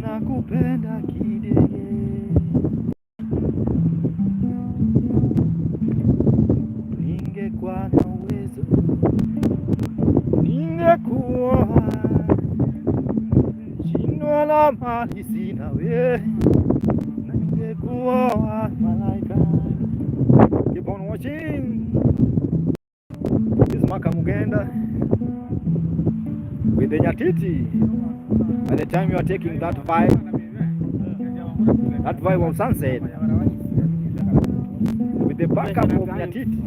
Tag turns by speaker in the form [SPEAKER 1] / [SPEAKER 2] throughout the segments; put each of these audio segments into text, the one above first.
[SPEAKER 1] Nakupenda kidege. Ningekuwa na uwezo, ningekuoa, shindwa na mali sina we, ningekuoa malaika. Keep on watching. This is Maka Mugenda with the Nyatiti. By the time you are taking that vibe of sunset, with the backup of Nyatiti,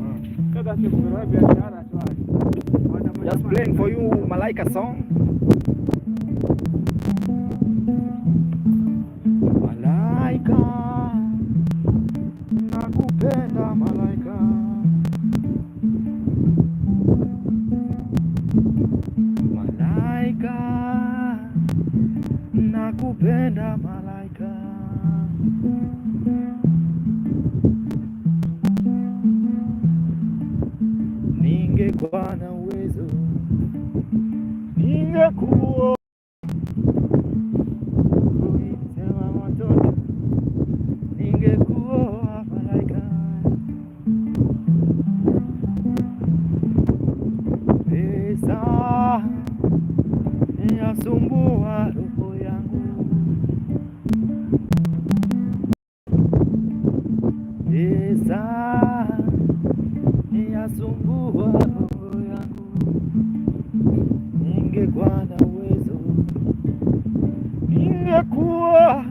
[SPEAKER 1] just playing for you Malaika song. Malaika, nakupenda malaika. Malaika, nakupenda malaika. Ningekuwa na uwezo, ningekuwa kuitema watoto, ningekuoa malaika. Pesa yasumbua roho yangu, pesa yasumbua roho yangu. Ningekuwa na uwezo, ningekuwa.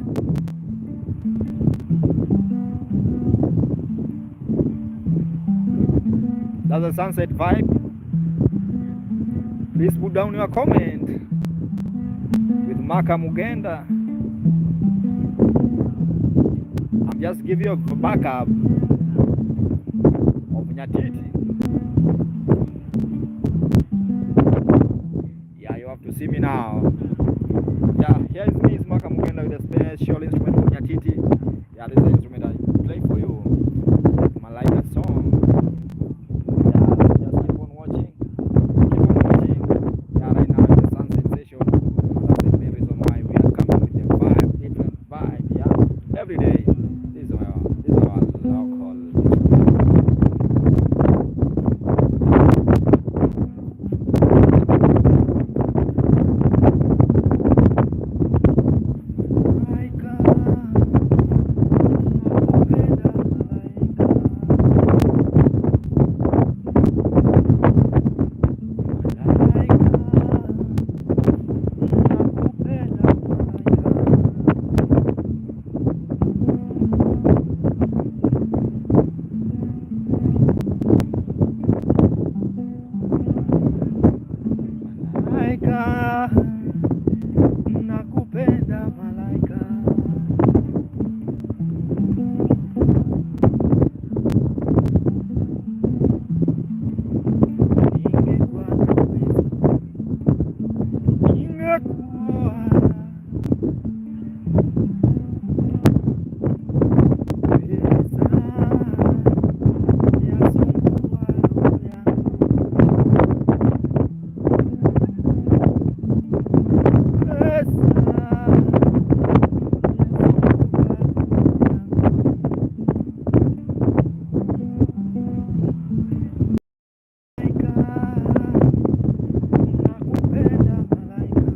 [SPEAKER 1] That's a sunset vibe. Please put down your comment with Maka Mugenda. I'm just give you a backup of Nyatiti. Yeah, you have to see me now. Yeah, here is me, is Maka Mugenda with a special instrument of Nyatiti. Yeah, this is the instrument I play for you. Malaika song. Yeah, so just keep on watching. Keep on watching. Yeah, right now it's the sunset session. That's the main reason why we are coming with the vibe, different vibe. Yeah, every day. This is our local instrument. Malaika, nakupenda malaika. Malaika, nakupenda malaika. Malaika, nakupenda malaika. Ningekuwa na uwezo, ningekuoa. Pesa yasumbua roho yangu. Pesa yasumbua roho yangu. Malaika, nakupenda malaika.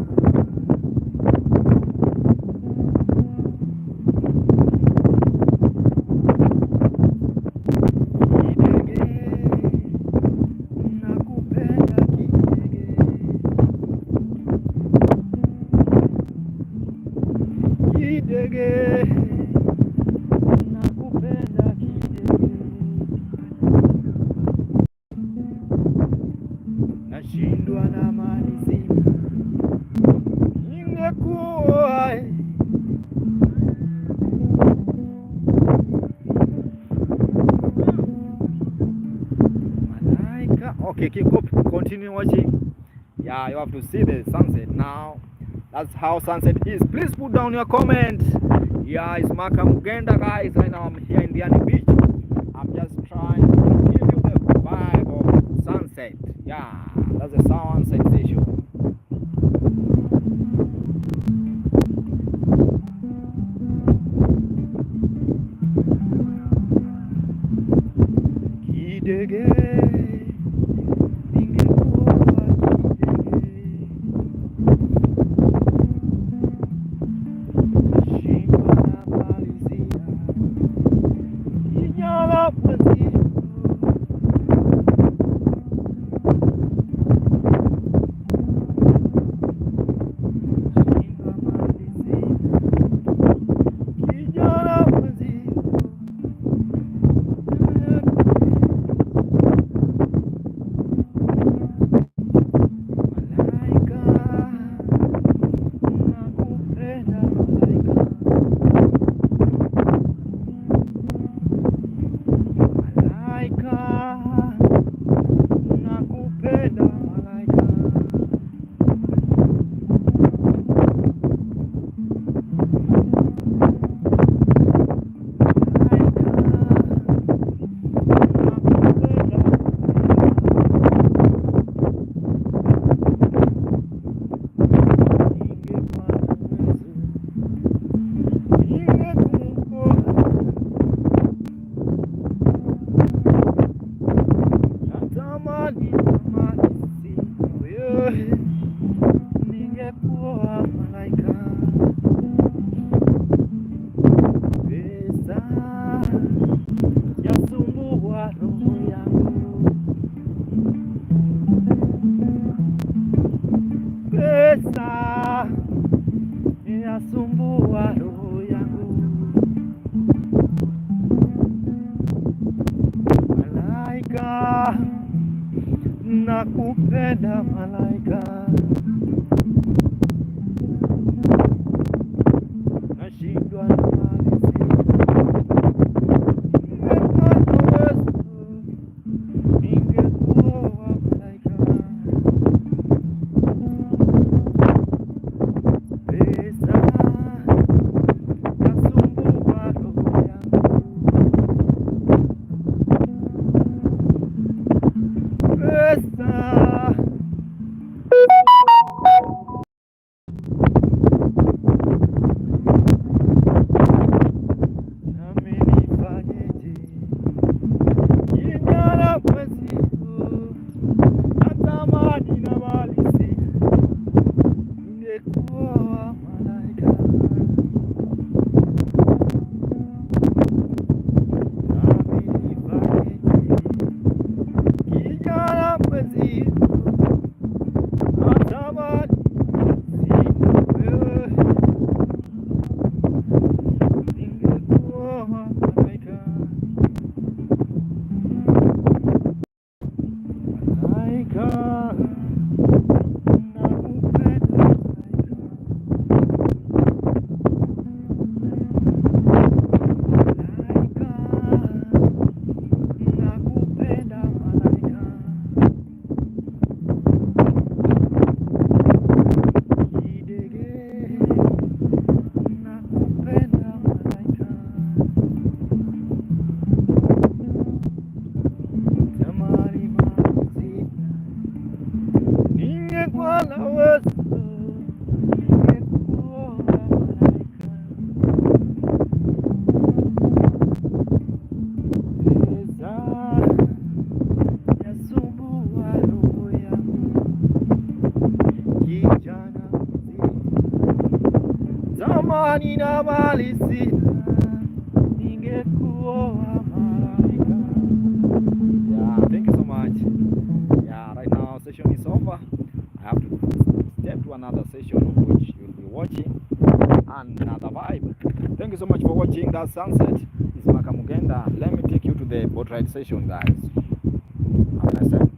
[SPEAKER 1] Kidege, nakupenda kidege. Kidege, nakupenda kidege. Nashindwa na mali sina, ningekuoa. Malaika. Okay, keep up, continue watching. Yeah, you have to see the sunset now. That's how sunset is. Please put down your comment. Yeah, it's Maka Mugenda, guys. Right now I'm here in Diani Beach. I'm just trying to give you the vibe of sunset. Yeah, that's the sunset session. Ningekuoa malaika. Pesa yasumbua roho yangu, pesa yasumbua roho yangu. Malaika, nakupenda malaika, nashindwa na mali sina. Ningepata uwezo, ningekuoa malaika. Pesa yasumbua roho yangu, pesa. Nami nifanyeje? Kijana mwenzio, natamani na mali sina, ningekuoa malaika. Nami nifanyeje? Kijana mwenzio, natamani sina wewe, ningekuoa malaika. Malaika, nakupenda malaika. Malaika, nakupenda malaika. Kidege, nakupenda malaika. Tamani mali ningekuwa na uwezo, ningekuoa malaika. Pesa yasumbua roho yangu, kijana mzee, zamani na mali sina, ningekuoa malaika. Yeah, thank you so much. Yeah, right now session is over. I have to step to another session of which you'll be watching another vibe. Thank you so much for watching that sunset. It's Maka Mugenda. Let me take you to the boat ride session, guys. Have a nice time.